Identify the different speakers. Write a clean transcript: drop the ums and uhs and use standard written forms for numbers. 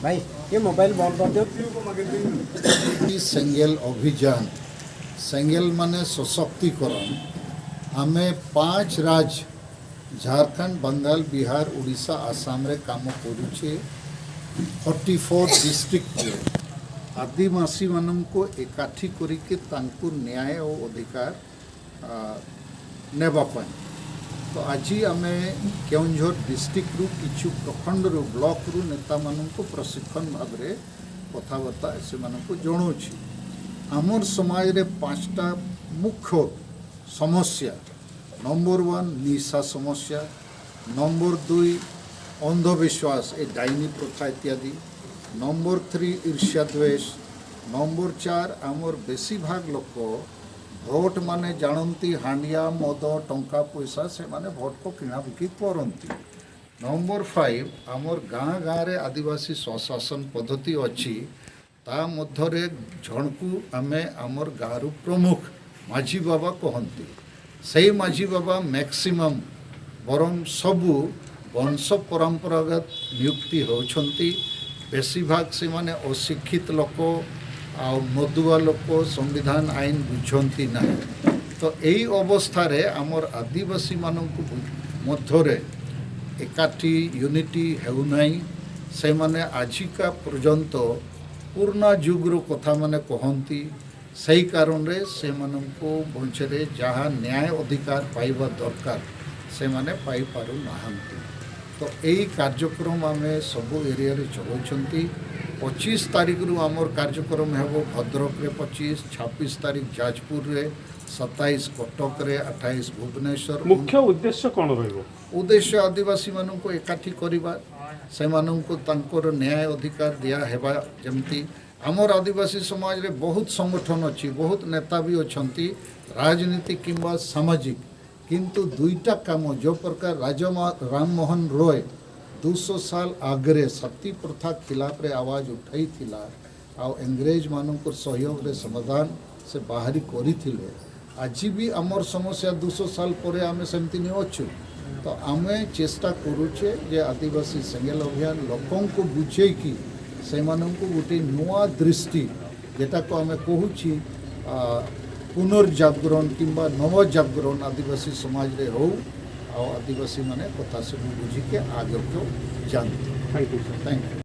Speaker 1: ଭାଇ, ଏ ମୋବାଇଲ ବନ୍ଦ କରିଦିଅ।
Speaker 2: ସେଙ୍ଗେଲ ଅଭିଯାନ, ସେଙ୍ଗେଲ ମାନେ ସଶକ୍ତିକରଣ। ଆମେ ପାଞ୍ଚ ରାଜ୍ୟ ଝାଡ଼ଖଣ୍ଡ, ବଙ୍ଗାଲ, ବିହାର, ଓଡ଼ିଶା, ଆସାମରେ କାମ କରୁଛେ। 44 ଡିଷ୍ଟ୍ରିକ୍ଟରେ ଆଦିବାସୀମାନଙ୍କୁ ଏକାଠି କରିକି ତାଙ୍କୁ ନ୍ୟାୟ ଓ ଅଧିକାର ନେବା ପାଇଁ। ତ ଆଜି ଆମେ କେଉଁଝର ଡିଷ୍ଟ୍ରିକ୍ଟରୁ କିଛି ପ୍ରଖଣ୍ଡରୁ, ବ୍ଲକରୁ ନେତାମାନଙ୍କୁ ପ୍ରଶିକ୍ଷଣ ଭାବରେ କଥାବାର୍ତ୍ତା ସେମାନଙ୍କୁ ଜଣାଉଛି। ଆମର ସମାଜରେ ପାଞ୍ଚଟା ମୁଖ୍ୟ ସମସ୍ୟା। ନମ୍ବର 1 ନିଶା ସମସ୍ୟା, ନମ୍ବର 2 ଅନ୍ଧବିଶ୍ୱାସ, ଏ ଡାଇନି ପ୍ରଥା ଇତ୍ୟାଦି, ନମ୍ବର 3 ଈର୍ଷା ଦ୍ୱେଷ, ନମ୍ବର 4 ଆମର ବେଶୀଭାଗ ଲୋକ ଭୋଟ ମାନେ ଜାଣନ୍ତି ହାଣ୍ଡିଆ, ମଦ, ଟଙ୍କା ପଇସା, ସେମାନେ ଭୋଟକୁ କିଣାବିକି କରନ୍ତି। ନମ୍ବର 5 ଆମର ଗାଁ ଗାଁରେ ଆଦିବାସୀ ସ୍ୱଶାସନ ପଦ୍ଧତି ଅଛି। ତା ମଧ୍ୟରେ ଜଣକୁ ଆମେ ଆମର ଗାଁରୁ ପ୍ରମୁଖ ମାଝୀ ବାବା କହନ୍ତି। ସେଇ ମାଝୀ ବାବା ମ୍ୟାକ୍ସିମମ୍ ବରଂ ସବୁ ବଂଶ ପରମ୍ପରାଗତ ନିଯୁକ୍ତି ହେଉଛନ୍ତି। ବେଶୀଭାଗ ସେମାନେ ଅଶିକ୍ଷିତ ଲୋକ ଆଉ ମଦୁଆ ଲୋକ, ସମ୍ବିଧାନ ଆଇନ ବୁଝନ୍ତି ନାହିଁ। ତ ଏଇ ଅବସ୍ଥାରେ ଆମର ଆଦିବାସୀମାନଙ୍କୁ ମଧ୍ୟରେ ଏକାଠି ୟୁନିଟି ହେଉନାହିଁ। ସେମାନେ ଆଜିକା ପର୍ଯ୍ୟନ୍ତ ପୁରୁଣା ଯୁଗର କଥାମାନେ କହନ୍ତି। ସେହି କାରଣରେ ସେମାନଙ୍କୁ ବଞ୍ଚରେ ଯାହା ନ୍ୟାୟ ଅଧିକାର ପାଇବା ଦରକାର, ସେମାନେ ପାଇପାରୁନାହାନ୍ତି। ତ ଏଇ କାର୍ଯ୍ୟକ୍ରମ ଆମେ ସବୁ ଏରିଆରେ ଚଲାଉଛନ୍ତି। 25 ତାରିଖରୁ ଆମର କାର୍ଯ୍ୟକ୍ରମ ହେବ ଭଦ୍ରକରେ 25, 26 ତାରିଖ ଯାଜପୁରରେ, 27 କଟକରେ, 28 ଭୁବନେଶ୍ୱର।
Speaker 3: ମୁଖ୍ୟ ଉଦ୍ଦେଶ୍ୟ କ'ଣ ରହିବ?
Speaker 2: ଉଦ୍ଦେଶ୍ୟ ଆଦିବାସୀମାନଙ୍କୁ ଏକାଠି କରିବା, ସେମାନଙ୍କୁ ତାଙ୍କର ନ୍ୟାୟ ଅଧିକାର ଦିଆ ହେବା। ଯେମିତି ଆମର ଆଦିବାସୀ ସମାଜରେ ବହୁତ ସଂଗଠନ ଅଛି, ବହୁତ ନେତା ବି ଅଛନ୍ତି, ରାଜନୀତି କିମ୍ବା ସାମାଜିକ। କିନ୍ତୁ ଦୁଇଟା କାମ, ଯେଉଁ ପ୍ରକାର ରାଜା ରାମମୋହନ ରୟ 200 ସାଲ ଆଗରେ ସତୀ ପ୍ରଥା ଖିଲାଫରେ ଆୱାଜ ଉଠାଇଥିଲା ଆଉ ଇଂରେଜମାନଙ୍କ ସହଯୋଗରେ ସମାଧାନ ସେ ବାହାରି କରିଥିଲେ, ଆଜି ବି ଆମର ସମସ୍ୟା 200 ସାଲ ପରେ ଆମେ ସେମିତି ହିଁ ଅଛୁ। ତ ଆମେ ଚେଷ୍ଟା କରୁଛେ ଯେ ଆଦିବାସୀ ସେଙ୍ଗେଲ ଅଭିଯାନ ଲୋକଙ୍କୁ ବୁଝେଇକି ସେମାନଙ୍କୁ ଗୋଟେ ନୂଆ ଦୃଷ୍ଟି, ଯେଟାକୁ ଆମେ କହୁଛି ପୁନର୍ଜାଗରଣ କିମ୍ବା ନବଜାଗରଣ ଆଦିବାସୀ ସମାଜରେ ହଉ ଆଉ ଆଦିବାସୀମାନେ କଥା ସବୁ ବୁଝିକି ଆଗକୁ ଯାଆନ୍ତୁ।
Speaker 3: Thank you sir.
Speaker 2: Thank you.